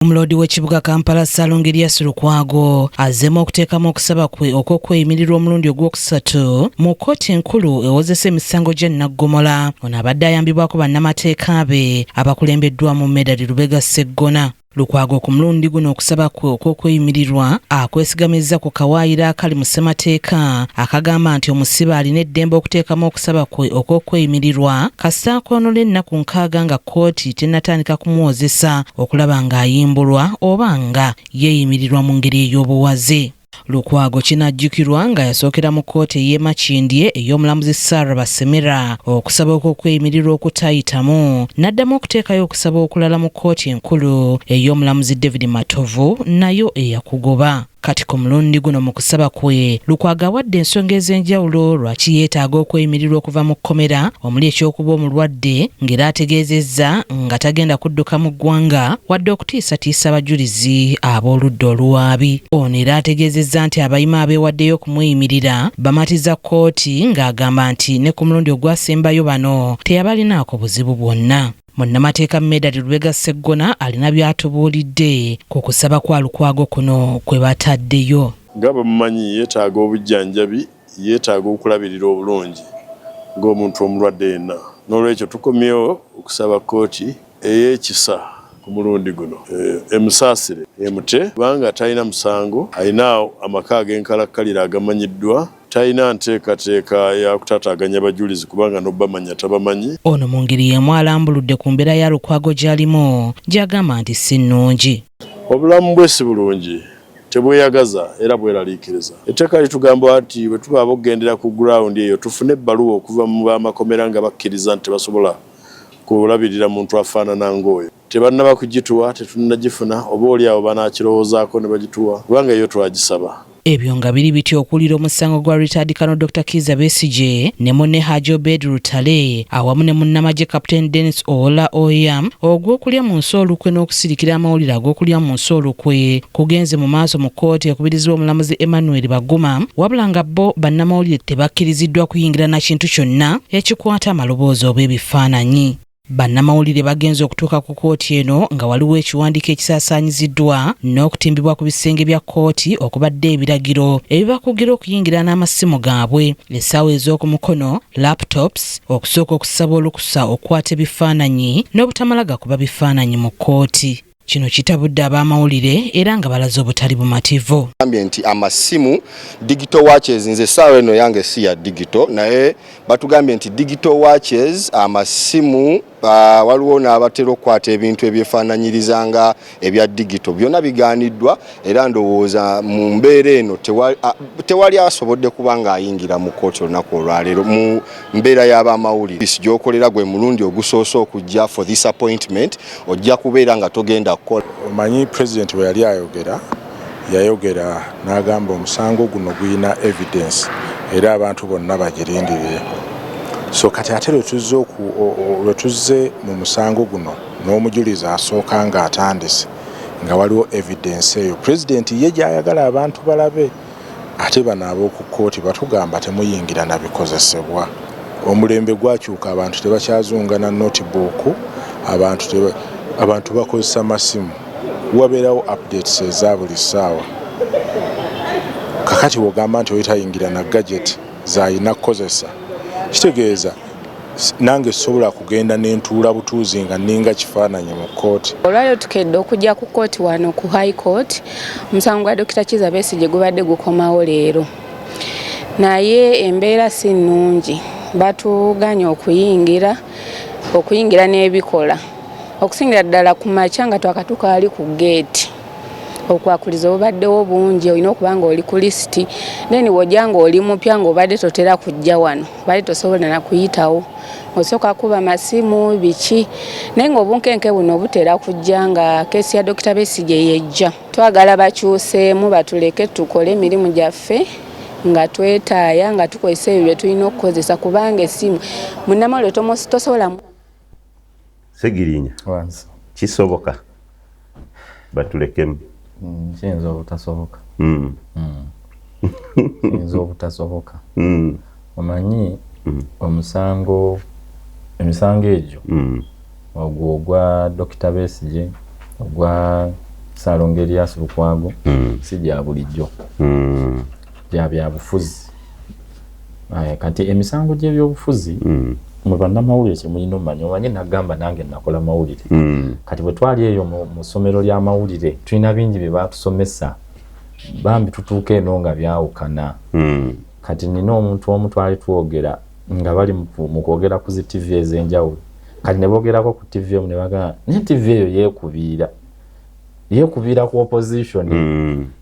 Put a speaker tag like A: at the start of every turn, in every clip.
A: Omuloodi w'ekibuga Kampala Ssalongo Erias Lukwago azzeemu okuteekamu okusaba kwe okw'okweyimirirwa omulundi ogwokusatu mu kkooti enkulu ewozesa emisango gya Naggomola. Ono abadde ayambibwako bannamateeka be abakulembeddwamu Medard Lubega Sseggona. Lukwago ku mulundi guno okusaba kwe okw'okweyimirirwa akwesigamizza ku kawaayiro akali mu ssemateeka akagamba nti omusibe alina eddembe okuteekamu okusaba kwe okw'okweyimirirwa kasita akoonoola ennaku 60 nga kkooti tennatandika kumuwozesa okulaba ng'ayimbulwa oba nga yeeyimirirwa mu ngeri ey'obuwaze. Lukwago kinajjukirwa nga yasookera mu kkooti ey'e Makindye ey'omulamuzi Sarah Basemera okusaba okw'okweyimirirwa okutayitamu n'addamu okuteekayo okusaba okulala mu kkooti enkulu ey'omulamuzi David Matovu nayo eyakugoba. Kati ku mulundi guno mu kusaba kwe, Lukwago awadde ensonga ez'enjawulo lwaki yeetaaga okweyimirirwa okuva mu kkomera omuli eky'okuba omulwadde ng'era ategeezezza nga tagenda kudduka mu ggwanga wadde okutiisatiisa abajulizi ab'oludda oluwaabi. Ono era ategeezezza nti abayima abeewaddeyo okumweyimirira bamatiza kkooti ng'agamba nti ne ku mulundi ogwasembayo bano teyabalinaako buzibu bwonna. Munnamateeka Medard Lubega Sseggona alina by'atubuulidde ku kusaba kwa Lukwago kuno kwe bataddeyo.
B: Nga bwe mumanyi yeetaaga obujjanjabi, yeetaaga okulabirira obulungi ng'omuntu omulwadde yenna. Noolwekyo tukomyewo okusaba kkooti ey'ekisa ku mulundi guno emusaasire emute kubanga talina musango, alina amaka ag'enkalakkalira agamanyiddwa. Talina nteekateeka ya kutaataaganya bajulizi kubanga n'obamanya tabamanyi.
A: Ono mu ngeri y'emu alambuludde ku mbeera ya Lukwago gy'alimu gy'agamba nti si nnungi.
B: Obulamu bwe si bulungi, tebweyagaza era bweraliikiriza. Etteeka litugamba nti bwe tuba ab'okugendera ku ground eyo tufune ebbaluwa okuva mu b'amakomera nga bakkiriza nti tebasobola kulabirira muntu afaanana ng'oyo. Tebannaba kugituwa, tetunnagifuna, oba oli awo banaakirowoozaako ne bagituwa kubanga yo twagisaba.
A: Ebyo nga biri bityo okuwulira omusango gwa Retired Colonel Dokita Kiiza Besigye ne munne Haji Obeid Lutale awamu ne munnamagye Captain Denis Oola Oya ogw'okulya mu nsi olukwe n'okusirikira amawulire ag'okulya mu nsi olukwe kugenze mu maaso mu kkooti ekubirizibwa omulamuzi Emmanuel Baguma wabula nga bo bannamawulire tebakkiriziddwa kuyingira na kintu kyonna ekikwata amaloboozi oba ebifaananyi. Bannamawulire bagenze okutuuka ku kkooti eno nga waliwo ekiwandiiko ekisaasaanyiziddwa n'okutimbibwa ku bisenge bya kkooti okubadde ebiragiro ebibakugira okuyingira n'amasimu gaabwe, essaawa ez'oku mukono, laptops, okusooka okusaba olukusa okukwata ebifaananyi n'obutamala gakuba bifaananyi mu kkooti. Kino kitabudde ab'amawulire era nga balaze obutali bumativu.
C: Gambye nti amasimu digital watches, nze essaawa eno yange si ya digital, naye batugambye nti digital watches, amasimu, waliwo n'abatera okukwata ebintu ebyefaananyiriza nga ebya digital, byonna bigaaniddwa. Era ndowooza mu mbeera eno tewali asobodde kuba ng'ayingira mu kkooti olunaku olwaleero mu mbeera y'abamawulire. Gy'okolera gwe mulundi ogusoose okujja for this appointment, ojja kubeera nga togenda kukola.
D: Omanyi pulezidenti bwe yali ayogera, yayogera n'agamba omusango guno gulina evidence era abantu bonna bagirindirire. So kati ate lwe tuzze mu musango guno n'omujulizi asooka ng'atandise nga waliwo evidence eyo pulezidenti ye gy'ayagala abantu balabe, ate bano ab'oku kkooti batugamba temuyingira na bikozesebwa. Omulembe gwakyuka, abantu tebakyazunga na notebook, abantu bakozesa masimu, wabeerawo updates eza buli ssaawa. Kakati wogamba nti oyitayingira na gadget z'alina kukozesa, kitegeeza nange sobola kugenda nentuula butuuzi nga nninga kifaananyi mu kkooti.
E: Olwaleero tukedde okujja ku kkooti wano ku High Court. Omusango gwa Dokita Kiiza Besigye gubadde gukomawo leero, naye embeera si nnungi. Batuganye okuyingira n'ebikola okusingira ddala ku makya nga twakatuuka wali ku geeti. Okwakuliza obubaddewo bungi, olina okuba nga oli ku lisiti, then w'ojja ng'oli mupya ng'obadde totera kujja wano, obadde tosobola na kuyitawo, osooka kuba masimu biki, naye ng'obunkenke buno butera kujja nga keesi ya Dokita Besigye yejja. Twagala bakyuseemu batuleke tukole emirimu gyaffe nga twetaaya, nga tukozesa ebyo bye tulina okukozesa, kubanga essimu munnamawulire tosobola.
F: Segirinya, kisoboka batulekemu?
G: Kiyinza obutasoboka. Kiyinza obutasoboka. Omanyi omusango, emisango egyo, ogwo ogwa Dokita Besigye, ogwa Ssalongo Erias Lukwago si gya bulijjo, gya byabufuzi. Kati emisango gy'ebyobufuzi, mwe bannamawulire kyemulina omanya, omanye nagamba nange nakola mawulire. Kati bwe twali eyo mu ssomero ly'amawulire, tulina bingi bye baatusomesa, bambi tutuuka eno nga byawukana. Kati nina omuntu omu twali twogera nga bali mu kwogera ku zi TV ez'enjawulo, kati ne boogerako ku TV emu ne bagamba naye TV eyo yeekubiira ku opposition.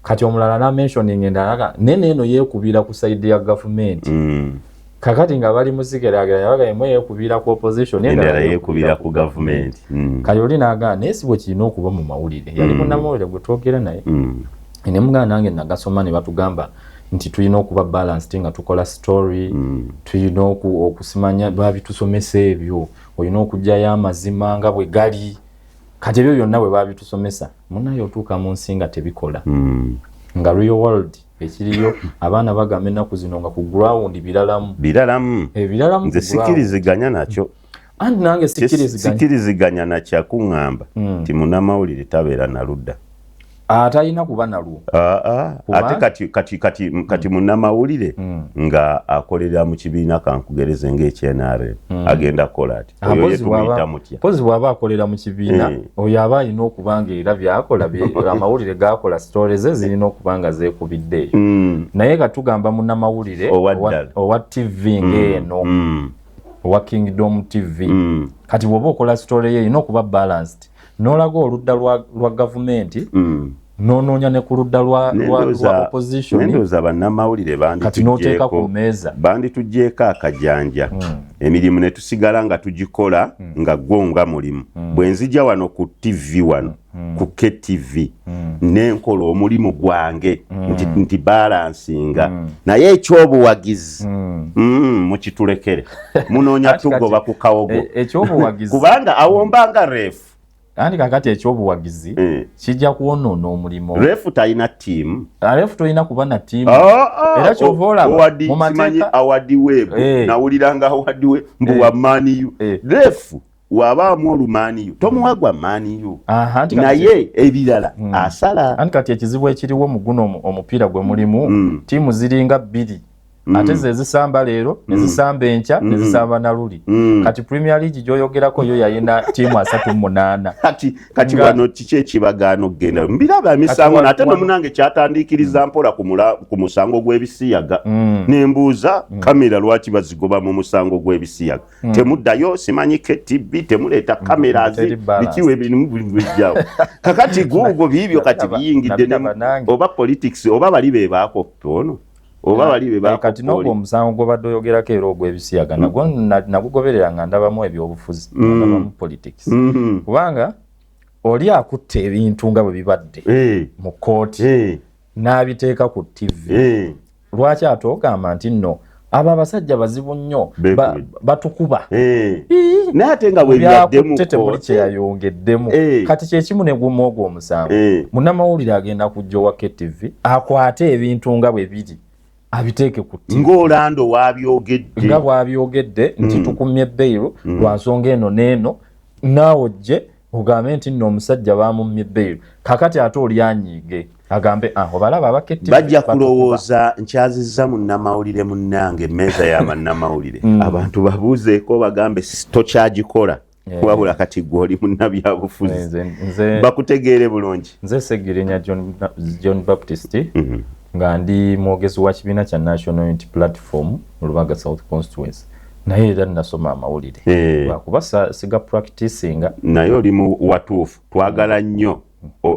G: Kati omulala namentioning endala, naye eno yeekubiira ku side ya gavumenti. Kakati nga bali muzigeraageranya, bagamba emu yeekubiira ku opposition,
F: endala yeekubiira ku gavumenti.
G: Kati oli n'agamba naye si bwe kirina okuba mu mawulire. Yali munnamawulire gwe twogera naye, ne mugamba nange nagasoma ne batugamba nti tulina okuba balanced nga tukola story, tulina okusimanya, babitusomesa ebyo, olina okuggyayo amazima nga bwe gali. Kati ebyo byonna bwe babitusomesa, munaye otuuka mu nsi nga tebikola, nga real world ekiriyo abaana bagamba ennaku zino nga ku ground biralamu.
F: Biralamu.
G: Ebiralamu.
F: Nze sikiriziganya nakyo.
G: Anti nange sikiriziganya.
F: Sikiriziganya nakyakuŋŋamba nti munnamawulire tabeera na ludda.
G: Atalina kuba nalwo.
F: Ate kati munnamawulire nga akolera mu kibiina, kankugereze ng'ekyenrm, agenda kukola ati oyo ye tumuyita mutya?
G: Pozi bw'aba akolera mu kibiina, oyo aba alina okuba nga era byakola, amawulire gakola, story ze zirina okuba nga zeekubidde eyo. Naye katugamba munnamawulire owa TV ng'eno, owa Kingdom TV, kati bw'oba okola story ye erina okuba balanced, n'olaga oludda lwa gavumenti, n'onoonya ne ku ludda lwa opposition.
F: Nendowooza bannamawulire
G: kati n'oteeka ku mmeeza.
F: Banditugyeko akajanja, emirimu ne tusigala nga tugikola nga gwo nga mulimu. Bwe nzija wano ku TV, wano ku KTV, nenkola omulimu gwange nti balancinga, naye ekyobuwagizi mukitulekere. Munoonya tugoba ku kawogo.
G: Ekyobuwagizi
F: kubanga awombanga ref.
G: Anti kakati ekyobuwagizi kijja kwonoona omulimu.
F: Ref talina ttiimu.
G: Ref tolina kuba na ttiimu. Era kyova olaba mu mateeka
F: awadi web, nawuliranga awadi we mbu wa Man U. Ref wabaamu olu Man U, tomuwa gwa Man U, naye ebirala asala.
G: Anti kati ekizibu ekiriwo mu guno omupiira gwe mulimu, ttiimu ziringa bbiri, ate ze zisamba leero, nezisamba enkya, nezisamba naluli. Kati Premier League gyoyogerako yo yayina ttiimu 38.
F: Kati wano kiki ekibagaana okugenda mbiraba emisango? Nate nomunange kyatandiikiriza mpola ku musango gw'ebisiyaga, nembuuza kamera lwaki bazigoba mu musango gw'ebisiyaga. Temuddayo, simanyi KTB, temuleeta cameras, bikiwe ebirimu bijjawo. Kakati guugo biibyo kati biyingidde oba politics oba bali bebaako ono oba bali be
G: baako. Kati n'ogwo omusango gw'obadde oyogerako era ogw'ebisiyaga, nagwo nagugoberera nga ndabamu ebyobufuzi, ndabamu politics, kubanga oli akutte ebintu nga bwe bibadde mu kkooti n'abiteeka ku TV. Lwaki ate ogamba nti nno abo abasajja bazibu nnyo, batukuba?
F: Naye ate nga bwebyaddemu
G: temuli kyeyayongeddemu. Kati kyekimu ne gumu ogwo omusango, munnamawulire agenda kujja owa KTV akwate ebintu nga bwe biri abiteeke ku TV
F: ng'Olando wabyogedde.
G: Nga bw'abyogedde nti tukumye bail lwa nsonga eno n'eno, naawe ojje ogambe nti nno omusajja bamummye bail. Kakati ate oli anyiige agambe, ah, obalaba aba KTV
F: bajja
G: batukuba.
F: Kulowooza nkyazizza munnamawulire munnange, emmeeza ya bannamawulire, abantu babuuzeeko bagambe tokyagikola, wabula kati gwe oli munnabyabufuzi.
G: Nze
F: bakutegeere bulungi.
G: Nze Segirinya John Baptist, nga ndi mwogezi wa kibiina kya National Unity Platform mu Lubaga South Constituency, naye era nasoma amawulire, lwakuba siga practicinga.
F: Naye oli mu watuufu, twagala nnyo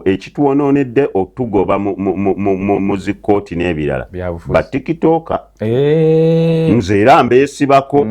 F: ekitwonoonedde otugoba mu zikooti n'ebirala.
G: Byabufuzi.
F: Batikitooka, nze era mbeesibako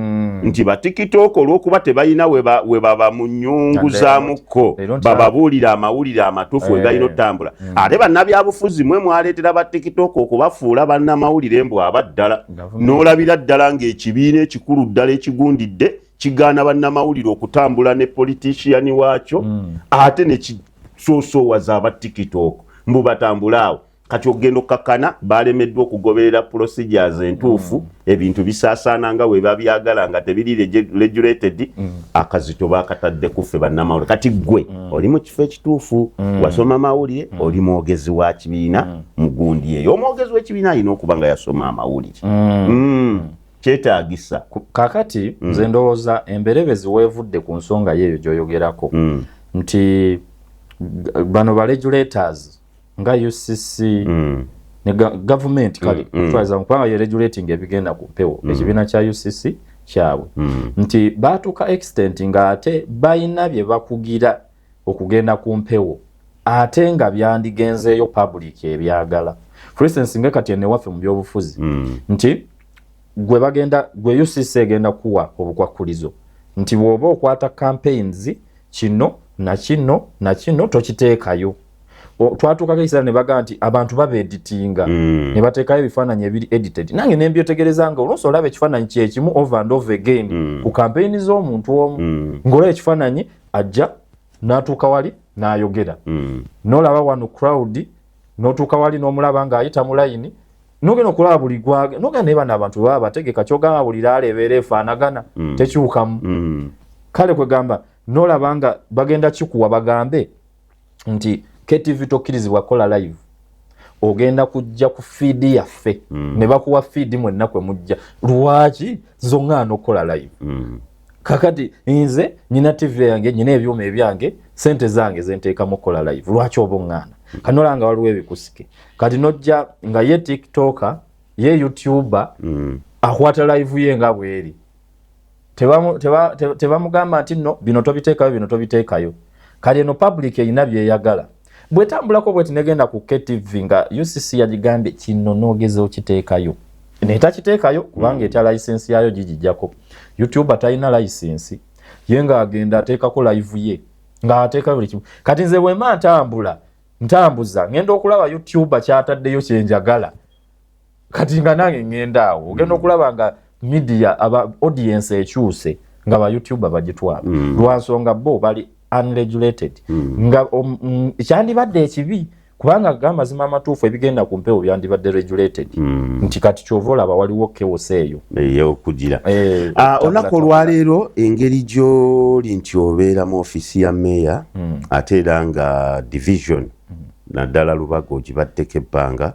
F: nti batikitooka olw'okuba tebalina we baba mu nnyungu za mukko
G: Leero nti
F: bababuulira amawulire amatuufu we galina otambula. Ate bannabyabufuzi mwe mwaleetera batikitooka okubafuula bannamawulire mbu abaddala.
G: Gavumenti.
F: N'olabira ddala ng'ekibiina ekikulu ddala ekigundidde kigaana bannamawulire okutambula ne politician waakyo, ate ne kisoosoowaza aba TikTok mbu batambule awo. Kati okugenda okukkakkana balemeddwa okugoberera procedures entuufu. Ebintu bisaasaana nga we babyagala nga tebiri regulated. Akazito bakatadde ku ffe bannamawulire. Kati ggwe oli mu kifo ekituufu, wasoma mawulire, oli mwogezi wa kibiina mu gundi eyo. Omwogezi w'ekibiina alina okuba nga yasoma amawulire. Kyetaagisa.
G: Kakati nze ndowooza emberebezi weevudde ku nsonga yeeyo gy'oyogerako nti bano ba regulators nga UCC ne gavumenti kale okutwaliza, kubanga ye regulating ebigenda ku mpewo, ekibiina kya UCC kyabwe, nti baatuuka extent ng'ate balina bye bakugira okugenda ku mpewo ate nga byandigenzeeyo public ebyagala. For instance, nga kati enewaffe mu byobufuzi nti gwe bagenda, gwe UCC egenda kuwa obukwakkulizo nti bw'oba okwata campaigns, kino na kino na kino tokiteekayo. Twatuukako ekiseera ne bagamba nti abantu babeeditinga ne bateekayo ebifaananyi ebiri edited. Nange ne mbyetegereza nga oluusi olaba ekifaananyi kyekimu over and over again ku campaign z'omuntu omu, ng'olaba ekifaananyi ajja n'atuuka wali n'ayogera, n'olaba wano crowd, n'otuuka wali n'omulaba ng'ayita mu layini, nogenda okulaba buli gwage nogenda naye. Bano abantu baba bategeka, kyogamba buli laala ebeera efaanagana, tekyukamu. Kale kwegamba nolaba nga bagenda kikuwa bagambe nti KTV tokkirizibwa kukola live, ogenda kujja ku feed yaffe. Ne bakuwa feed mwenna kwe mujja. Lwaki zoŋŋaana okukola live? Kakati nze nyina TV yange, nyina ebyuma ebyange, sente zange zenteekamu okukola live, lwaki oba oŋŋaana? Kanola nga waliwo ebikusike. Kati nojja nga ye TikToker, ye YouTuber, akwata live ye nga bweri, tebamugamba nti no, bino tobiteekayo, bino tobiteekayo. Kati eno public erina byeyagala. Bwetambulako bweti negenda ku KTV nga UCC yagigambye kino nogeza okiteekayo, netakiteekayo kubanga etya license yayo gigijjako. YouTuber talina license ye, ng'agenda ateekako live ye ng'ateekayo buli kimu. Kati nze bwemba ntambula ntambuza, ngenda okulaba YouTuber kyataddeyo kyenjagala. Kati nga nange ngenda awo, ogenda okulaba nga media aba audience ekyuse nga ba YouTuber bagitwala lwansonga bo bali unregulated. Nga kyandibadde ekibi, kubanga gamazima amatuufu ebigenda ku mpewo byandibadde regulated. Nti kati kyova olaba waliwo chaos eyo.
F: Eyokugira. Olunaku olwaleero, engeri gy'oli nti obeera mu ofiisi ya meeya, ate era nga division naddala Lubaga ogibaddeko ebbanga,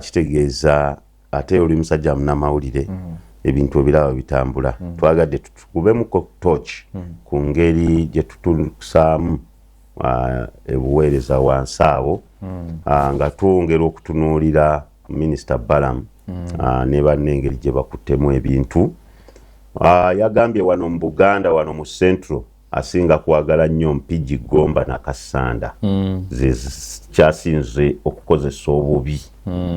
F: kitegeeza ate oli musajja munamawulire, ebintu obiraba bitambula. Twagadde tukubemuko torch ku ngeri gye tutusaamu ebuweereza wansi awo, nga twongera okutunuulira Minisita Balaam ne banne engeri gye bakuttemu ebintu. Yagambye wano mu Buganda, wano mu Central, asinga kwagala nnyo Mpigi, Gomba na Kassanda, ze kyasinze okukozesa obubi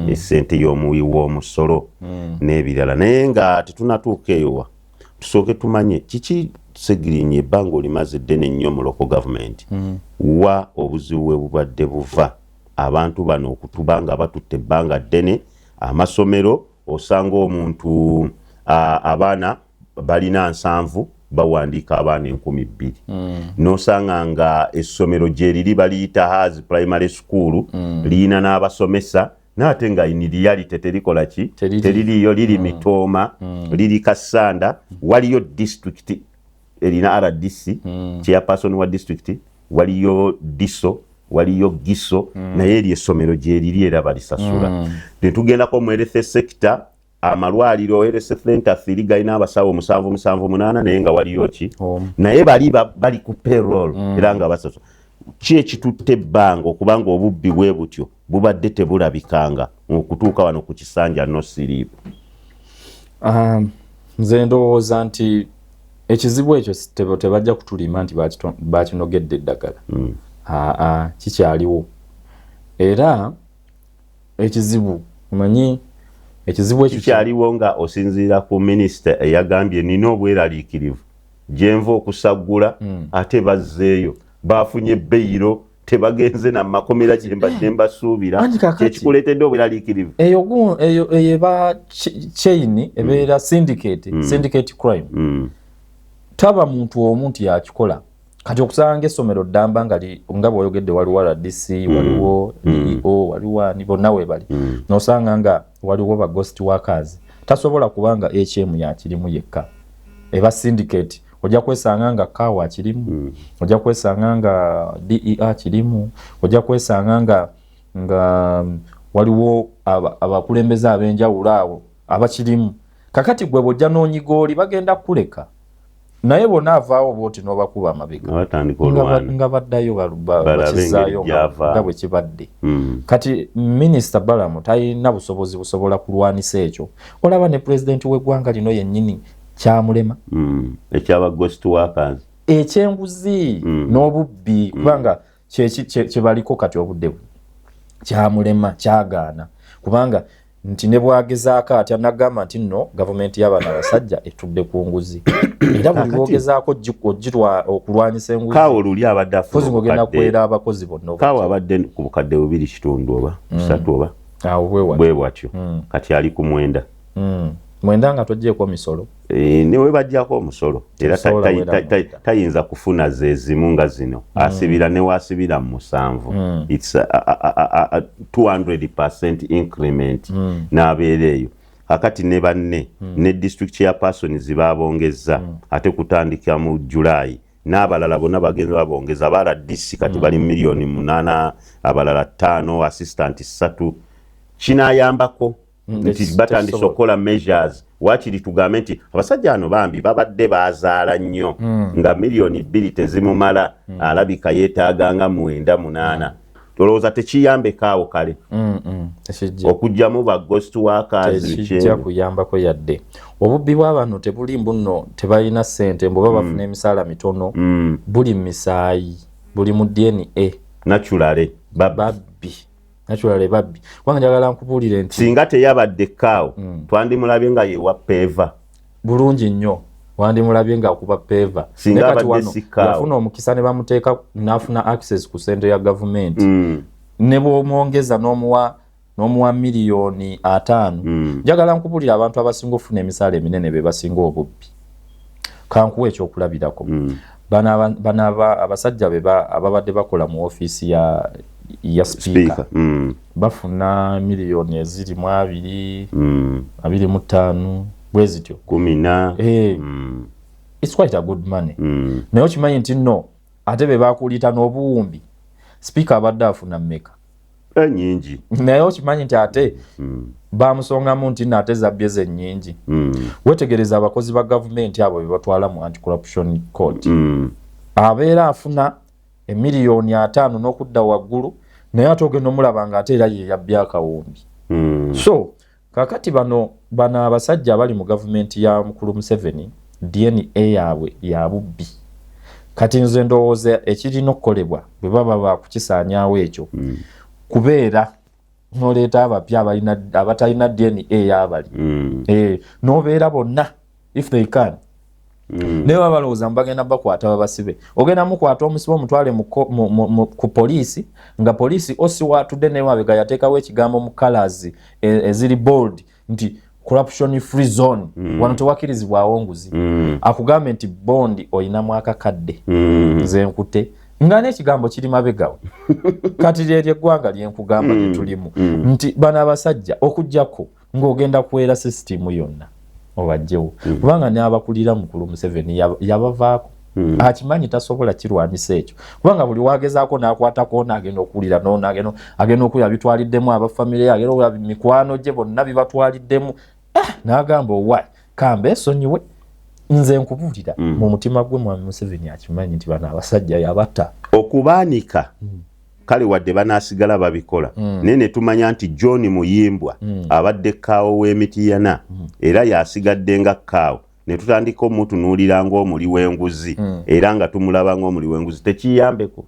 F: essente y'omuwi w'omusolo n'ebirala. Naye nga tetunatuuka eyowa, tusooke tumanye kiki Segirinya, ebbanga olimaze ddene nnyo mu local government, wa obuzibu bwe bubadde buva abantu bano okutuba nga batutte ebbanga ddene amasomero. Osanga omuntu abaana balina 70, bawandiika abaana 2000, n'osanga nga essomero gyeriri baliyita Hazi Primary School, liyina n'abasomesa, naate nga in reality terikola ki?
G: Teriri.
F: Teririyo, liri Mitooma, liri Kassanda. Waliyo district erina RDC, chairperson wa district, waliyo DISO, waliyo GISO, naye eryo essomero gyeriri era balisasula. Netugendako mu health sector, amalwaliro, health center 3 galina abasawo musanvu, musanvu, munaana, naye nga waliyo ki?
G: Omu.
F: Naye bali bali ku payroll era nga basasula. Ki ekitutte ebbanga okubanga obubbi bwe butyo bubadde tebulabikanga okutuuka wano ku kisanja no sleep?
G: Nze ndowooza nti ekizibu ekyo tebajja kutulima nti bakinogedde eddagala. Aa, kikyaliwo. Era ekizibu, omanyi ekizibu ekyo
F: Kikyaliwo nga osinziira ku minisita eyagambye nina obweraliikirivu gyenva okusaggula, ate bazzeeyo bafunye bail, tebagenze namakomera gye mbadde mbasuubira.
G: Anti kakati-
F: Kyekikuleetedde obweraliikirivu?
G: Eyo eyo eba chain, ebeera syndicate, syndicate crime. Taba muntu omu nti yakikola. Kati okusanga essomero ddamba nga bw'oyogedde, waliwo RDC, waliwo DEO, waliwo ani, bonna weebali, n'osanga nga waliwo ba ghost workers. Tasobola kubanga HM yakirimu yekka, eba syndicate. Ojja kwesanga nga kawa akirimu, ojja kwesanga nga DEA akirimu, ojja kwesanga nga waliwo abakulembeze ab'enjawulo awo abakirimu. Kakati gwe bw'ojja n'onyiga oli, bagenda kukuleka, naye bonna avaawo bwoti n'obakuba amabega nga baddayo bakizaayo nga bwe kibadde. Kati Minisita Balamu talina busobozi busobola kulwanisa ekyo. Olaba ne pulezidenti w'eggwanga lino yennyini kyamulema.
F: Ekyaba ghost workers.
G: Ekyenguzi n'obubbi, kubanga kyebaliko kati obudde buno kyamulema, kyagaana, kubanga nti ne bwagezaako atya nagamba nti nno gavumenti y'abaana abasajja etudde ku nguzi, era buli lwogezaako okulwanyisa enguzi
F: Kaawo luli abadde
G: afuna ogenda kwera abakozi bonna.
F: Kaawo abadde ku bukadde 2.5 oba 3 oba
G: awo
F: bwe bwatyo, kati ali ku 9.
G: 9 nga togyeko misolo.
F: Ne we bajjako omusolo era tayinza kufuna zezimu nga zino. Asibira ne wasibira 7. It's a 200% increment n'abeera eyo. Kakati ne banne ne district chairperson zibabongeza ate kutandika mu July, n'abalala bonna bagenze babongeza. Aba RDC kati bali 8 million, abalala 5, assistant 3. Kinayambako nti batandise okukola measures, wakiri tugambe nti abasajja ano bambi babadde bazaala nnyo, nga 2 million tezimumala, alabika yeetaaga nga 9 8. Olowooza tekiyambeko awo kale okugyamu ba ghost workers?
G: Tekijja kuyambako yadde. Obubbi bw'abantu tebuli mbu nno tebalina ssente, mbu oba bafuna emisaala mitono. Buli misaayi, buli mu DNA.
F: Naturally.
G: Babbi, naturally babbi. Kubanga njagala nkubuulire nti
F: singa teyabadde kaawo, twandimulabye nga yewa paver.
G: Bulungi nnyo, wandimulabye ng'akuba paver.
F: Singa abadde si kaawo.
G: Yafuna omukisa ne bamuteeka n'afuna access ku ssente ya gavumenti. Ne bw'omwongeza n'omuwa 50 million, njagala nkubuulira, abantu abasinga okufuna emisaala eminene be basinga obubbi. Kankuwa ekyokulabirako. Bano abasajja be ababadde bakola mu ofiisi ya sipiika bafuna 20 miliyoni, 25, bwe zityo.
F: 10.
G: It's quite a good money. Naye okimanyi nti nno ate be bakuliita n'obuwumbi? Sipiika abadde afuna mmeka?
F: Enyingi.
G: Naye okimanyi nti ate bamusongamu nti nno ate zabbye ze nnyingi? Wetegereza abakozi ba gavumenti abo be batwala mu Anti-Corruption Court, abeera afuna 50 miliyoni n'okudda waggulu, naye ate ogenda omulaba nga ate era ye yabbye akawumbi. So kakati bano abasajja abali mu gavumenti ya mukulu Museveni, DNA yaabwe ya bubbi. Kati nze ndowooza ekirina okukolebwa bwe baba bakukisaanyaawo ekyo, kubeera noleeta abapya abatalina DNA y'abali, nobeera bonna if they can. Naye baba balowooza mbu bagenda bakwata babasibe, ogenda mukwata omusibe omutwale ku poliisi, nga poliisi osi watudde naye mabega yateekawo ekigambo mu colors eziri bold nti "corruption free zone", wano tewakkirizibwawo nguzi. Akugambe nti bondi oyinamu akakadde, nze nkute nga n'ekigambo kiri mabegawe. Kati lyeryo eggwanga lyenkugamba lyetulimu, nti bano abasajja okugjako ng'ogenda kwera sisitimu yonna obajjewo, kubanga n'abakulira mukulu Museveni yabavaako. Akimanyi tasobola kirwanyisa ekyo, kubanga buli wagezaako n'akwatako n'agenda okuwulira nono agenda okuwulira bitwaliddemu abafamire, agenda okuwulira mikwano gye bonna bibatwaliddemu. Ah, n'agamba owa kambe esonyiwe. Nze nkubuulira, mu mutima gwe mwami Museveni akimanyi nti bano abasajja yabatta.
F: Okubaanika kale wadde banaasigala babikola, naye ne tumanya nti John Muyimbwa abadde kaawo w'emitiyana era yasigadde nga kaawo, ne tutandika omutunuulira ng'omuli w'enguzi, era nga tumulaba ng'omuli w'enguzi, tekiyambeko?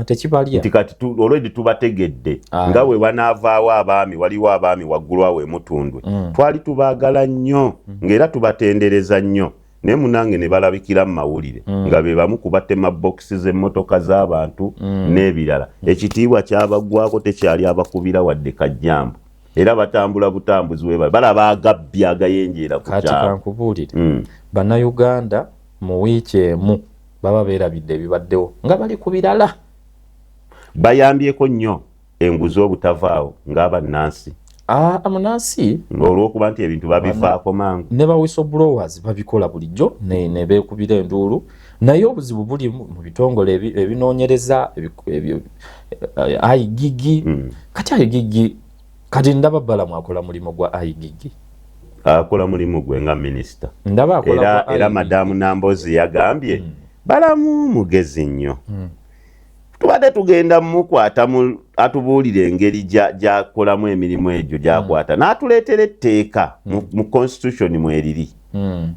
G: Tekibalya.
F: Nti kati already tubategedde. Nga bwe banaavaawo abaami, waliwo abaami waggulu awo emutundwe, twali tubaagala nnyo ng'era tubatendereza nnyo, naye munange ne balabikira mu mawulire nga be bamu ku batema bokisi z'emmotoka z'abantu n'ebirala. Ekitiibwa kyabaggwako, tekyali abakubira wadde kajjambo, era batambula butambuzi webali balaba agabbi agayenjeera ku
G: Kati
F: kyalo.
G: Kankubuulire, bannayuganda mu wiiki emu Baba beerabidde ebibaddewo nga bali ku birala.
F: Bayambyeko nnyo enguzi obutavaawo ng'abannansi.
G: Munansi
F: olw'okuba nti ebintu babivaako mangu.
G: Ne ba whistleblowers babikola bulijjo ne beekubira enduulu, naye obuzibu buli mu bitongole ebinoonyereza IGG. Kati IGG, kati ndaba Balamu akola mulimu gwa IGG.
F: Akola mulimu gwe nga minisita.
G: Ndaba akola.
F: Era Madamu Nambozi yagambye Balamu mugezi nnyo. Tubadde tugenda mukwata atubuulire engeri gyakolamu emirimu egyo gyakwata, n'atuleetera etteeka mu constitution mweriri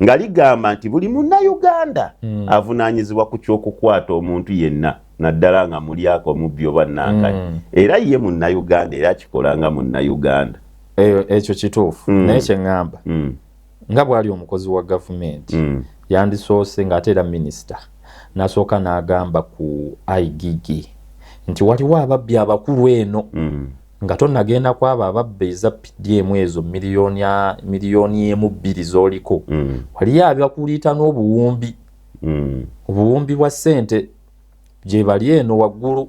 F: nga ligamba nti buli Munnayuganda avunaanyizibwa ku ky'okukwata omuntu yenna, naddala nga mulyako omubbi oba nankani. Era ye Munnayuganda, era akikola nga Munnayuganda.
G: Ekyo kituufu, naye kyeŋŋamba, nga bw'ali omukozi wa gavumenti, yandisoose ng'ate era minisita n'asooka n'agamba ku IGG nti waliwo ababbi abakulu eno, nga tonnagenda ku abo ababba eza PDM ezo miliyoni 1.2 z'oliko, waliyo abakuliita n'obuwumbi, obuwumbi bwa ssente gye bali eno waggulu.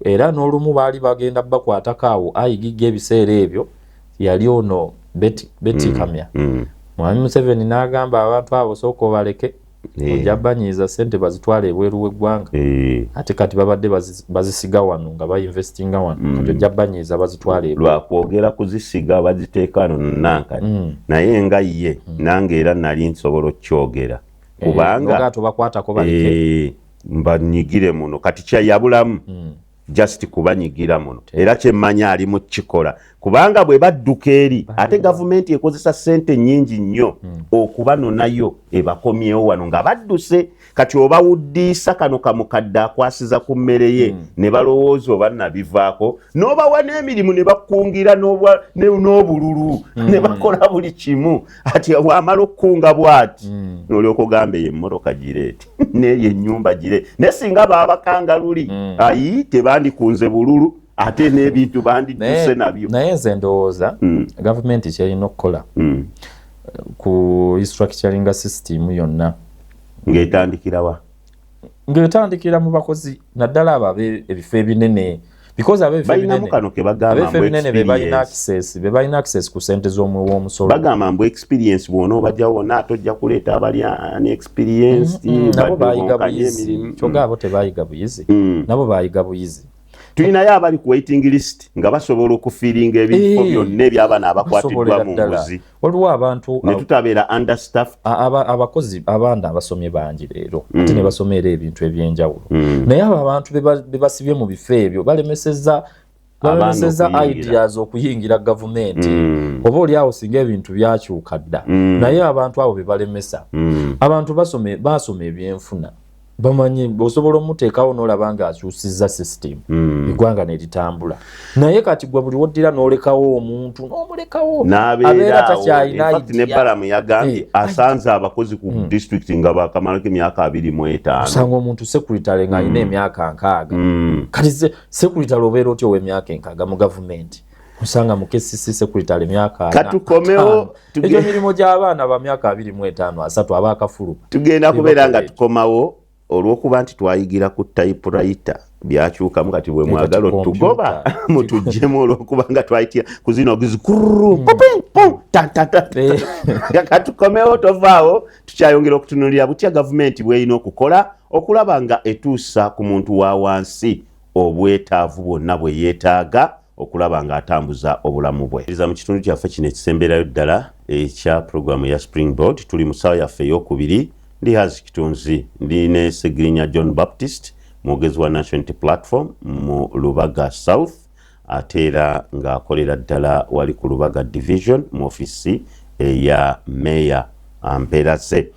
G: Era n'olumu baali bagenda bakwatako awo IGG, ebiseera ebyo yali ono Betty Kamya. Mwami Museveni n'agamba abantu abo sooka obaleke, ojja banyiiza, ssente bazitwala ebweru w'eggwanga. Ate kati babadde bazisiga wano nga bainvestinga wano, kati ojja banyiiza bazitwala ebweru.
F: Lwakwogera kuzisiga baziteeka wano nankani, naye nga ye nange era nali nsobola okukyogera kubanga
G: Noga tobakwatako, baleke.
F: Mbanyigire muno kati kyayabulamu just kubanyigira muno, era kyemmanyi ali mu kikola, kubanga bwe badduka eri ate gavumenti ekozesa ssente nnyingi nnyo okubanonayo ebakomyewo wano nga badduse. Kati obawuddiisa kano kamukadde akwasiza ku mmere ye, ne balowooza oba nabivaako, n'obawa n'emirimu ne bakungira n'obululu ne bakola buli kimu. Ati wamala okukunga bw'ati n'olyoka ogamba eyo emmotoka gireete n'eyo ennyumba gire, naye singa baabakanga luli ayi tebandikunze bululu ate n'ebintu bandidduse nabyo.
G: Naye nze ndowooza gavumenti kyerina okukola ku restructuringa system yonna.
F: Ng'etandikirawa?
G: Ng'etandikira mu bakozi, naddala abo ebifo ebinene, because ab'ebifo
F: Balinamu
G: ebinene
F: kano ke bagamba
G: ab'ebifo
F: mbu
G: ebinene be balina
F: experience.
G: access, be balina access ku ssente z'omuwi w'omusolo.
F: Bagamba mbu experience, bw'ona obajjawo wonna ate ojja kuleeta abali unexperienced.
G: Nabo bayiga
F: Badde bonkanye
G: buyizi.
F: emirimu.
G: Kyokka abo tebayiga buyizi, nabo bayiga buyizi.
F: Tulinayo abali ku waiting list nga basobola okufillinga ebifo byonna eby'abaana abakwatiddwa
G: Basobolera
F: mu
G: ddala.
F: nguzi
G: Waliwo abantu
F: ne tutabeera understaffed.
G: Abakozi abaana abasomye bangi leero, ate ne basoma era ebintu ebyenjawulo, naye abo abantu be basibye mu bifo ebyo balemesezza
F: Abaana
G: balemesezza
F: okuyingira.
G: ideas okuyingira gavumenti. Oba oli awo singa ebintu byakyuka dda, naye abantu abo be balemesa. Abantu basome, basoma ebyenfuna, bamanyi osobola omuteekawo n'olaba nga akyusizza system, eggwanga ne litambula. Naye kati gwe buli woddira n'olekawo omuntu n'omulekawo, abeera
F: n'abeera
G: takyalina
F: awo. Ne
G: idea.
F: Balamu yagambye asanze abakozi ku district nga bakamalako emyaka 25.
G: Osanga omuntu secretary ng'alina emyaka 60. Kati secretary obeera otya ow'emyaka 60 mu gavumenti? Osanga mu KCC secretary emyaka 40,
F: Katukomewo,
G: 50. Egyo mirimu gy'abaana ba myaka 25, 30 abaakafuluma.
F: Tugenda kubeera nga
G: Ebakola ekyo.
F: tukomawo olw'okuba nti twayigira ku typewriter, byakyukamu kati bwe mwagala
G: Kati
F: otugoba
G: computer.
F: mutuggyemu olw'okuba nga twayitira ku zino gizikururu tantata. Katukomewo, tovaawo, tukyayongera okutunuulira butya gavumenti bw'erina okukola okulaba nga etuusa ku muntu wa wansi obwetaavu bwonna bwe yeetaaga okulaba ng'atambuza obulamu bwe. Mu kitundu kyaffe kino ekisemberayo ddala ekya puroguramu ya Springboard, tuli mu ssaawa yaffe eyokubiri. Ndi Hazi Kitunzi, ndi ne Segirinya John Baptist, mwogezi wa National Unity Platform mu Lubaga South, ate era ng'akolera ddala wali ku Lubaga Division mu ofisi eya meeya Mpeerase.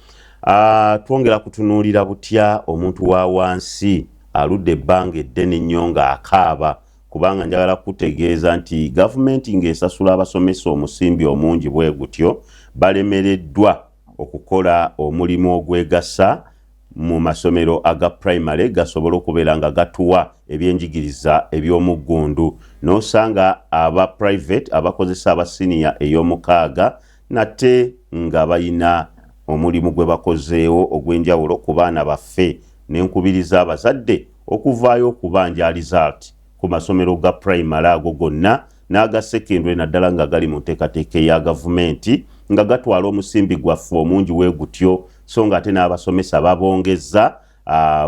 F: Twongera kutunuulira butya omuntu wa wansi aludde ebbanga eddene nnyo ng'akaaba, kubanga njagala kutegeeza nti gavumenti ng'esasula abasomesa omusimbi omungi bwe gutyo, balemereddwa okukola omulimu ogwegasa mu masomero aga primary gasobole okubeera nga gatuwa ebyenjigiriza eby'omuggundu, n'osanga aba private abakozesa aba siniya ey'omukaaga nate nga balina omulimu gwe bakozeewo ogw'enjawulo ku baana baffe. Ne nkubiriza abazadde okuvaayo okubanja alizaati ku masomero ga primary ago gonna n'aga secondary, naddala nga gali mu nteekateeka eya gavumenti, nga gatwala omusimbi gwaffe omungi we gutyo, so nga ate n'abasomesa babongeza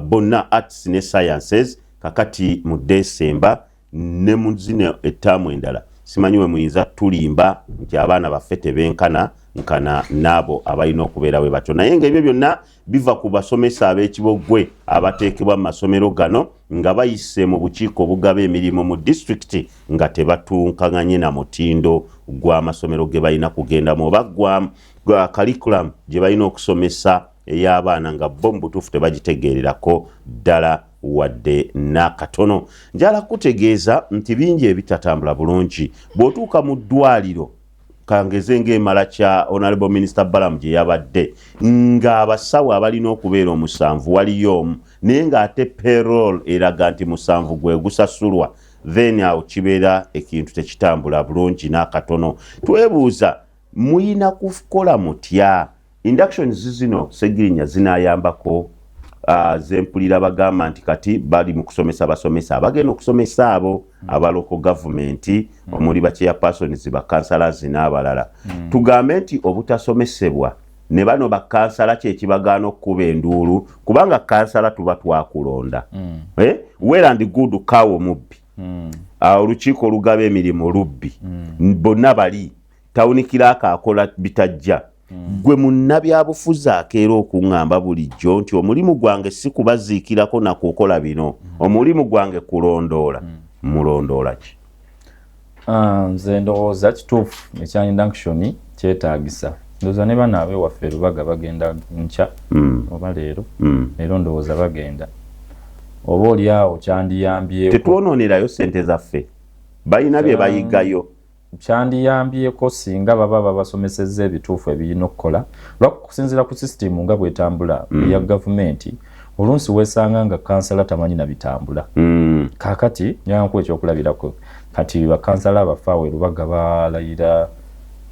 F: bonna arts ne sciences. Kakati mu Desemba ne mu zino ettaamu endala, simanyi we muyinza tulimba nti abaana baffe tebenkana nkana n'abo abalina okubeera bwe batyo. Naye ng'ebyo byonna biva ku basomesa ab'ekibogwe abateekebwa mu masomero gano nga bayise mu bukiiko obugaba emirimu mu disitulikiti, nga tebatunkaganye na mutindo gw'amasomero ge balina kugendamu oba gwa curriculum gye balina okusomesa ey'abaana, nga bo mu butuufu tebagitegeererako ddala wadde n'akatono. Njala kutegeeza nti bingi ebitatambula bulungi. Bw'otuuka mu ddwaliro, kangeze ng'emala kya Honorable Minister Balaam gye yabadde, ng'abasawo abalina okubeera 7 waliyo omu, naye ng'ate payroll eraga nti 7 gwe gusasulwa, then awo kibeera ekintu tekitambula bulungi n'akatono. Twebuuza, muyina kukola mutya? Inductions zino, Segirinya, zinayambako zempulira bagamba nti kati bali mu kusomesa basomesa abagenda okusomesa abo aba local government, omuli ba chairpersons, ba councillors n'abalala. Tugambe nti obutasomesebwa ne bano bakansala kyekibagaana okukuba enduulu, kubanga kansala tuba twakulonda, eh? Well and good, kawo mubbi, olukiiko olugaba emirimu lubbi, bonna bali town clerk akola bitajja. Gwe munnabyabufuzi akeera okuŋŋamba bulijjo nti omulimu gwange si kubaziikirako nakukola bino, omulimu gwange kulondoola. Mulondoola ki?
G: Nze ndowooza kituufu ekya induction kyetaagisa. Ndowooza ne bano abewaffe Lubaga bagenda nkya oba leero. Leero ndowooza bagenda, oba oli awo kyandiyambyeko.
F: Tetwonoonerayo sente zaffe, balina bye bayigayo.
G: Kyandiyambyeko singa baba babasomesezza ebituufu ebirina okukola, lwakusinziira ku sisitimu nga bwetambula eya gavumenti. Oluusi weesanga nga kansala tamanyi na bitambula. Kaakati nyanku ekyokulabirako, kati bakansala abaffe awo erubaga balayira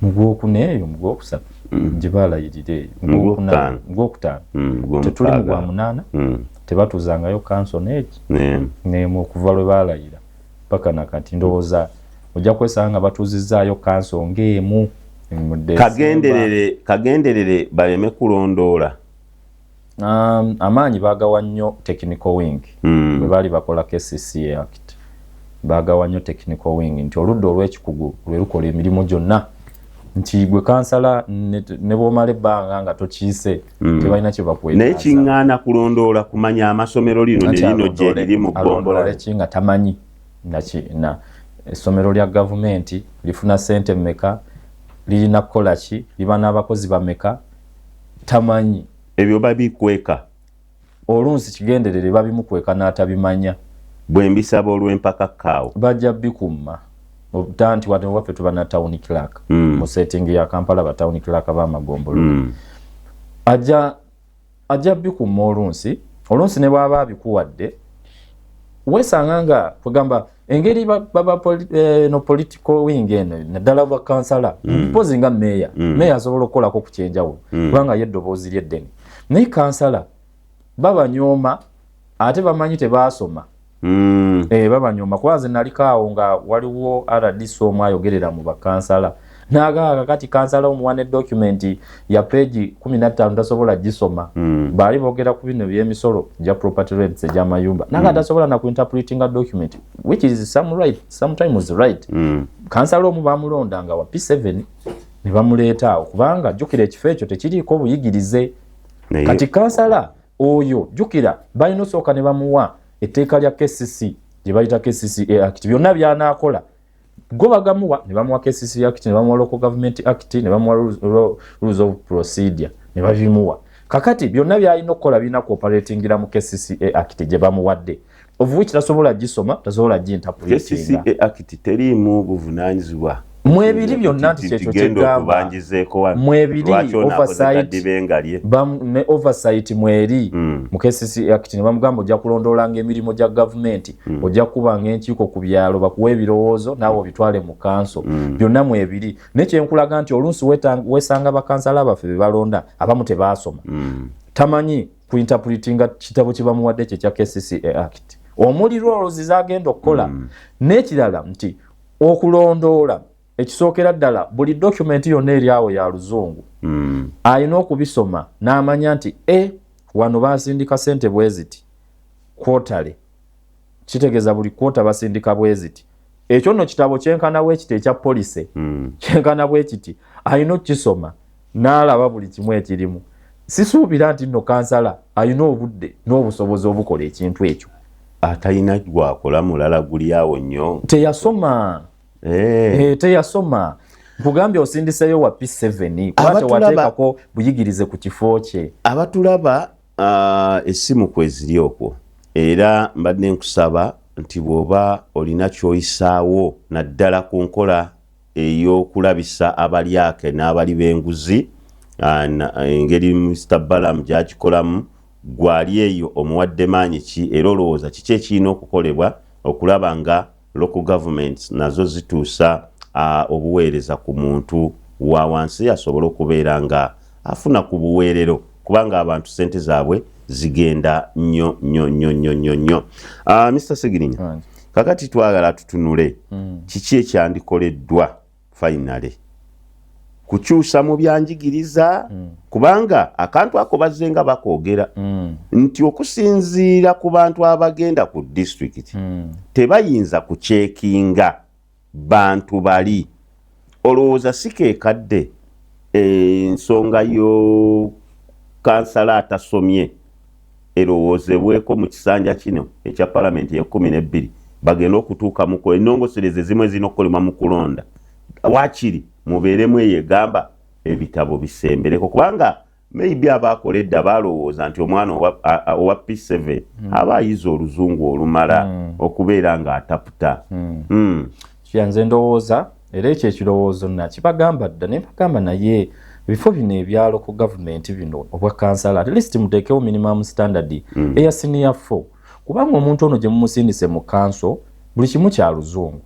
G: mu gwokuna eyo, mu gwokusatu gye balayirira eyo,
F: Mu gwokutaano.
G: mu gwokutaano.
F: Mu
G: Tetuli mu
F: gwomukaaga.
G: gwa munaana. Tebatuzangayo kanso neeki nemu okuva lwe balayira paka nakati. Ndowooza ojja kwesanga nga batuuzizaayo kanso ng'emu mu December.
F: Kagenderere baleme kulondoola.
G: Amaanyi bagawa nnyo technical wing. Bwe baali bakola KCCA Act, bagawa nnyo technical wing, nti oludda olw'ekikugu lwe lukola emirimu gyonna, nti gwe kansala ne bw'omala ebbanga nga tokiise, tebalina kye
F: Naye
G: bakwetaaza.
F: kiŋŋaana kulondoola kumanya amasomero lino ne
G: Anti
F: lino gye liri mu ggombola.
G: Alondoole ki nga tamanyi naki na essomero lya gavumenti lifuna sente mmeka, lirina kukola ki, liba n'abakozi bameka, tamanyi.
F: Ebyo babikweka.
G: Olunsi kigenderere babimukweka n'atabimanya.
F: Bwe mbisaba olw'empaka kaawo.
G: Bajja bikumma nti wano waffe tuba na town clerk. Mu setting ya Kampala, ba town clerk b'amagombolola ajja bikumma. Olunsi ne bw'aba abikuwadde, weesanga nga kwegamba engeri baba no political wing eno, naddala bakansala, mpozi nga meeya. Meeya asobola okukolako ku kyenjawulo kubanga ye eddoboozi lyeddene, naye kansala babanyooma, ate bamanyi tebaasoma. Babanyooma kuba nze naliko awo nga waliwo RDC omu ayogerera mu bakansala n'agamba, kakati kansala omuwa ne document ya page 15 tasobola gisoma. Baali boogera ku bino ebyemisolo gya property rates egy'amayumba, naga tasobola na kuinterpretinga document, which is some right, sometimes right. Kansala omu bamulonda nga wa P7 ne bamuleeta awo, kubanga jjukira ekifo ekyo tekiriiko buyigirize. Kati kansala oyo, jjukira balina osooka ne bamuwa etteeka lya KCC gye bayita KCCA Act, byonna by'anaakola go bagamuwa, ne bamuwa KCC Act, ne bamuwa Local Government Act, ne bamuwa rules of procedure, ne babimuwa. Kakati byonna byalina okukola birina kuoperatingira mu KCCA Act gye bamuwadde, of which tasobola gisoma, tasobola ginterpretinga.
F: KCCA Act teriimu buvunaanyizibwa.
G: Mwebiri byonna, nti kyekyo
F: Genda
G: kyegamba.
F: okubanjizeeko wano.
G: Mwebiri.
F: Lwaki ono akoze
G: Oversight.
F: kaddibenga lye?
G: Ne oversight mweri mu KCC Act, ne bamugamba ojja kulondoolanga emirimu gya gavumenti, ojja kubanga enkiiko ku byalo, bakuwa ebirowoozo naawe obitwale mu kanso. Byonna mwebiri. Naye kyenkulaga nti oluusi weesanga bakansala baffe be balonda abamu tebaasoma, tamanyi. Kuinterpretinga kitabo kye bamuwadde kye kya KCCA Act omuli roles zagenda okukola. N'ekirala nti okulondoola, ekisookera ddala, buli document yonna eri awo ya luzungu. Alina okubisoma n'amanya nti e wano basindika sente bwe ziti quarterly, kitegeeza buli quarter basindika bwe ziti. Ekyo nno kitabo kyenkana bwe kiti ekya policy, kyenkana bwe kiti, alina okukisoma n'alaba buli kimu ekirimu. Sisuubira nti nno kansala alina obudde n'obusobozi obukola ekintu ekyo.
F: Atalina gwakola mulala guli awo nnyo.
G: Teyasoma. Teyasoma. Nkugambye osindiseyo wa P7 kuba tewateekako buyigirize ku kifo kye.
F: Abatulaba, essimu kweziri okwo, era mbadde nkusaba nti bw'oba olina ky'oyisaawo naddala ku nkola ey'okulabisa abalyake n'abali b'enguzi, engeri Mr Balam gy'agikolamu, gwali eyo omuwadde maanyi ki, era olowooza kiki ekirina okukolebwa okulaba nga local governments nazo zituusa obuweereza ku muntu wa wansi asobole okubeera nga afuna ku buweerero, kubanga abantu sente zaabwe zigenda nnyo nnyo nnyo nnyo nnyo nnyo. Mr Segirinya, kakati twagala tutunule kiki ekyandikoleddwa finally kukyusa mu byanjigiriza, kubanga akantu ako bazze nga bakoogera nti okusinziira ku bantu abagenda ku disitulikiti tebayinza kucheckinga bantu bali. Olowooza si keekadde ensonga yo kansala atasomye erowoozebweko mu kisanja kino ekya palamenti ye12, bagenda okutuuka mu ennongosereza ezimu ezirina okukolebwa mu kulonda, waakiri mubeeremu eyo egamba ebitabo bisembereko, kubanga maybe abaakola edda balowooza nti omwana owa P7 aba ayiza oluzungu olumala okubeera ng'ataputa.
G: Kyanze ndowooza, era ekyo ekirowoozo nakibagamba dda, naye bagamba naye ebifo bino ebyalo ku gavumenti bino obwa kansala, at least muteekewo minimum standard eya senior 4, kubanga omuntu ono gye mumusindise mu kanso buli kimu kya luzungu,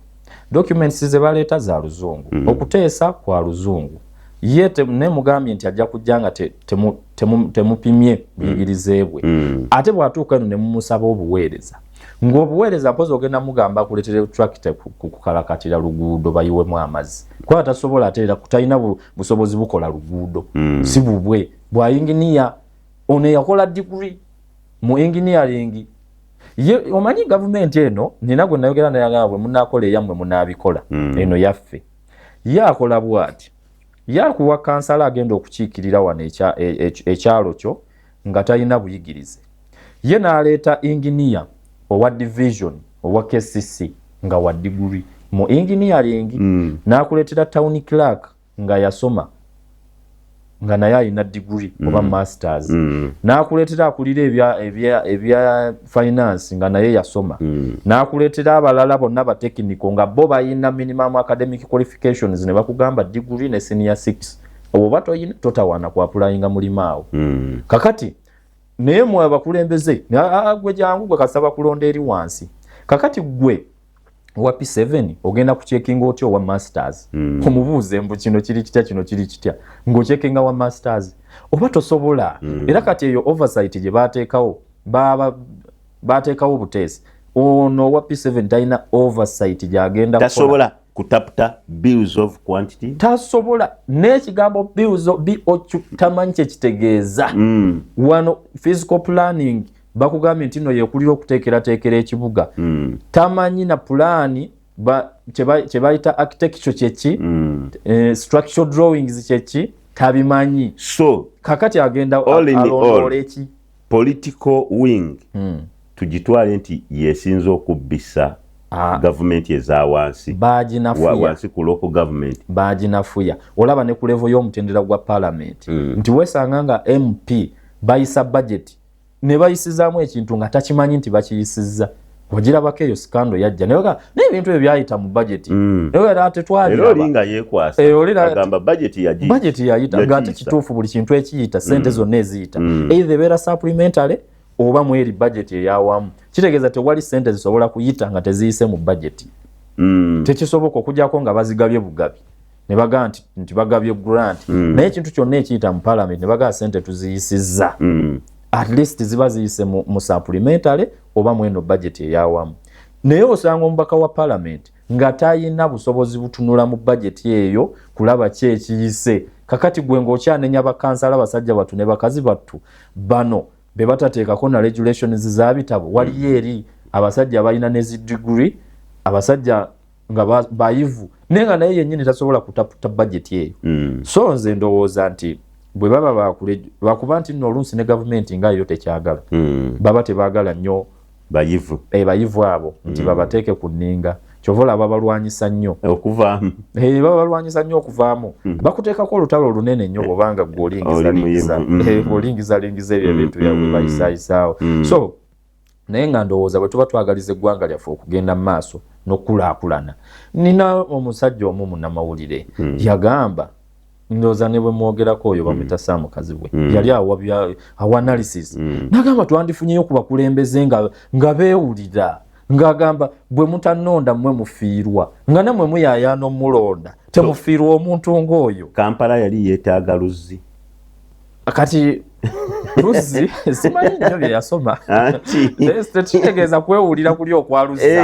G: documents ze baleeta za luzungu, okuteesa kwa luzungu. Ye ne mugambye nti ajja kujja nga temupimye buyigirize bwe. Ate bw'atuuka eno ne mumusaba obuweereza, ng'obuweereza mpozi ogenda mugamba akuleetere tractor kukalakatira luguudo bayiwemu amazzi, kuba tasobola, ate era talina busobozi bukola luguudo. Si bubwe bwa inginiya ono eyakola degree mu engineering. Ye omanyi gavumenti eno nina gwe nayogera naye agamba bwe munaakola eyammwe munaabikola, eno yaffe. Ye akola bw'ati: ye akuwa kansala agenda okukiikirira wano ekyalo kyo nga talina buyigirize, ye n'aleeta inginiya owa division owa KCC nga wa degree mu engineering, n'akuleetera town clerk nga yasoma nga naye alina degree oba masters, n'akuleetera akulira ebya finance nga naye yasoma, n'akuleetera abalala bonna ba technical nga bo balina minimum academic qualifications, ne bakugamba degree ne senior 6, oba toyina totawaana ku applyinga mulimu awo. Kakati naye mwe abakulembeze, gwe jangu gwe kasaba kulonda eri wansi. Kakati gwe owa P7 ogenda kucheckinga otya owa masters? Omubuuze mbu kino kiri kitya, kino kiri kitya, ng'ocheckinga wa masters oba tosobola. Era kati eyo oversight gye bateekawo, baba bateekawo obuteesi, ono owa P7 talina oversight gyagenda.
F: Tasobola kutaputa bills of quantity.
G: Tasobola n'ekigambo bills of BOQ tamanyi kyekitegeeza. Wano physical planning bakugambye nti no yekulira okuteekerateekera ekibuga, tamanyi na pulaani kye bayita architecture kyeki, structural drawings kyeki, tabimanyi.
F: So
G: kakati agenda alondoola eki?
F: Political wing tugitwale nti yesinza okubbisa gavumenti eza wansi?
G: Wansi
F: ku local government.
G: Baginafuya. Olaba ne ku level y'omutendera gwa parliament nti wesanga nga MP bayisa budget ne bayisizaamu ekintu nga takimanyi nti bakiyisizza. Ogirabako eyo scandal yajja naye ebintu ebyo byayita mu budget. Naye era
F: tetwabiraba yekwasa agamba budget.
G: Budget yayita nga ate kituufu, buli kintu ekiyita, sente zonna eziyita, either ebeera supplementary oba mweri budget eyawamu. Kitegeeza tewali sente zisobola kuyita nga teziyise mu budget. Tekisoboka okujjako nga bazigabye bugabi ne bagamba nti bagabye grant. Naye ekintu kyonna ekiyita mu parliament ne bagamba sente tuziyisizza. At least ziba ziyise mu supplementary oba mweno budget eyawamu. Naye osanga omubaka wa parliament nga tayina busobozi butunula mu budget eyo kulaba ki ekiyise. Kakati gwe ng'okyanenya bakansala basajja batu ne bakazi battu bano be batateekako na regulations za bitabo. Waliyo eri abasajja balina ne zi degree, abasajja nga bayivu, naye nga naye yennyini tasobola kutaputa budget eyo. So nze ndowooza nti bwe baba bakuba nti nno oluusi ne gavumenti nga yo tekyagala, baba tebaagala nnyo
F: bayivu,
G: bayivu abo nti babateeke ku nninga. Kyova olaba balwanyisa nnyo
F: okuvaamu,
G: baba balwanyisa nnyo okuvaamu. Bakuteekako olutalo olunene nnyo bw'obanga gwe olingizalingiza ebyo ebintu byabwe bayisaayisaawo. So naye nga ndowooza bwe tuba twagaliza eggwanga lyaffe okugenda mu maaso n'okukulaakulana. Nina omusajja omu munnamawulire yagamba, ndowooza ne bwe mwogerako oyo bamwita Sam Kazibwe, yali awa analysis, n'agamba twandifunyeyo ku bakulembeze nga beewulira, ng'agamba bwe mutannonda mmwe mufiirwa, nga nammwe muyaayaana omulonda temufiirwa omuntu ng'oyo.
F: Kampala yali yeetaaga luzzi.
G: Kati luzzi simanyi nnyo bye yasoma, tekitegeeza kwewulira kuli okwa luzzi,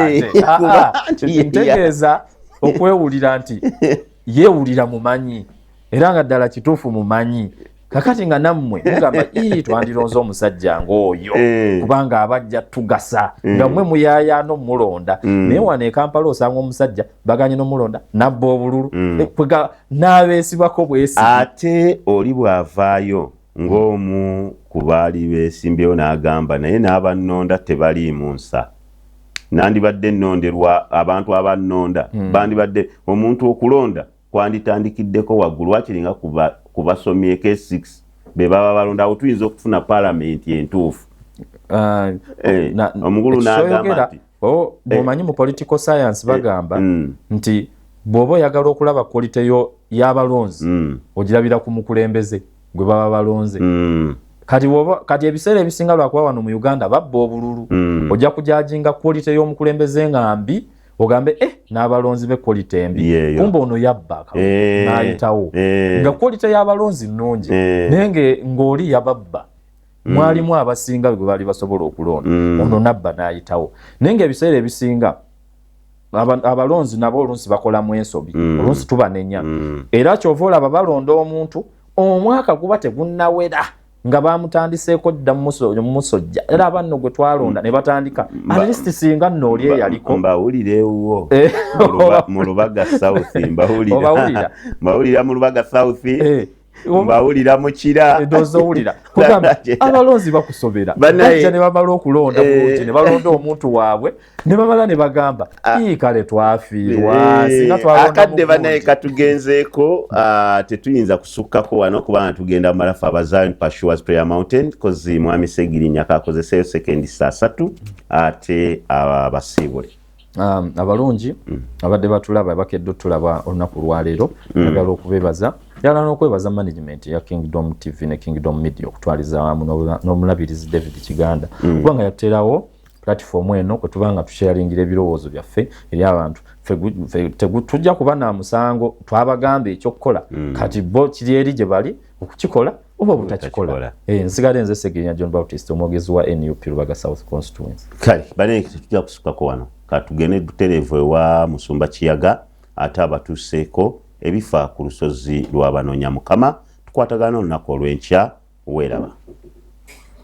G: ate ntegeeza okwewulira nti yeewulira mumanyi, era nga ddala kituufu mumanyi. Kakati nga nammwe mugamba ii twandironze omusajja ng'oyo kubanga abajja tugasa, nga mmwe muyaayaana omulonda. Naye wano e Kampala osanga omusajja baganye n'omulonda nabba obululu n'abeesibako bwesigi.
F: Ate oli bw'avaayo ng'omu ku baali beesimbyewo n'agamba naye n'abannonda tebaliimu nsa, nandibadde nnonderwa abantu abannonda, bandibadde omuntu okulonda kwanditandikiddeko waggulu, wakiringa kubasomyeko E6 be baba balonda, awo tuyinza okufuna paalamenti entuufu. Omukulu n'agamba nti
G: bw'omanyi mu political science bagamba nti bw'oba oyagala okulaba quality y'abalonzi ogirabira ku mukulembeze gwe baba balonze. Kati ebiseera ebisinga lwakuba wano mu Uganda babba obululu, ojja kujajinga quality y'omukulembeze nga mbi, ogambe n'abalonzi be quality embi, kumbe ono yabba n'ayitawo nga quality y'abalonzi nnungi, naye ng'oli yababba. Mwalimu abasinga gwe baali basobola okulonda, ono nabba n'ayitawo. Naye ng'ebiseera ebisinga abalonzi nabo oluusi bakolamu ensobi, oluusi tubanenya. Era kyova olaba balonda omuntu omwaka guba tegunnawera nga bamutandiseeko dda musojja, era abanno gwe twalonda ne batandika at least singa nno oli eyaliko.
F: Mbawulira ewuwo mu Lubaga South, mbawulira mbawulira mu Lubaga South, mbawulira mu Kira.
G: Ndowooza owulira kugamba abalonzi bakusobera, bajja ne bamala okulonda bulungi ne balonda omuntu waabwe ne bamala ne bagamba ii kale twafiirwa singa twalonda.
F: Akadde banaye katugenzeeko, tetuyinza kusukkako wano kubanga tugenda malafu aba Zion Pursuers Prayer Mountain kozi mwami Segirinya kakozeseyo sekendi 3 ate abasiibule.
G: Abalungi abadde batulaba bakedde otulaba olunaku lwaleero, njagala okubeebaza njagala n'okwebaza management ya Kingdom TV ne Kingdom Media okutwaliza awamu n'omulabirizi David Kiganda, kubanga yateerawo platform eno kwe tuba nga tusharingira ebirowoozo byaffe eri abantu. Tujja kuba na musango, twabagamba ekyokukola, kati bo kiri eri gye bali okukikola oba obutakikola. Nsigale nze Segirinya John Baptist, omwogezi wa NUP Lubaga South Constituency.
F: Kale bane tetujja kusukkako wano, katugende butereevu ewa Musumba Kiyaga ate abatuuseeko ebifa ku lusozi lw'abanoonya Mukama. Tukwatagana olunaku olw'enkya, weeraba.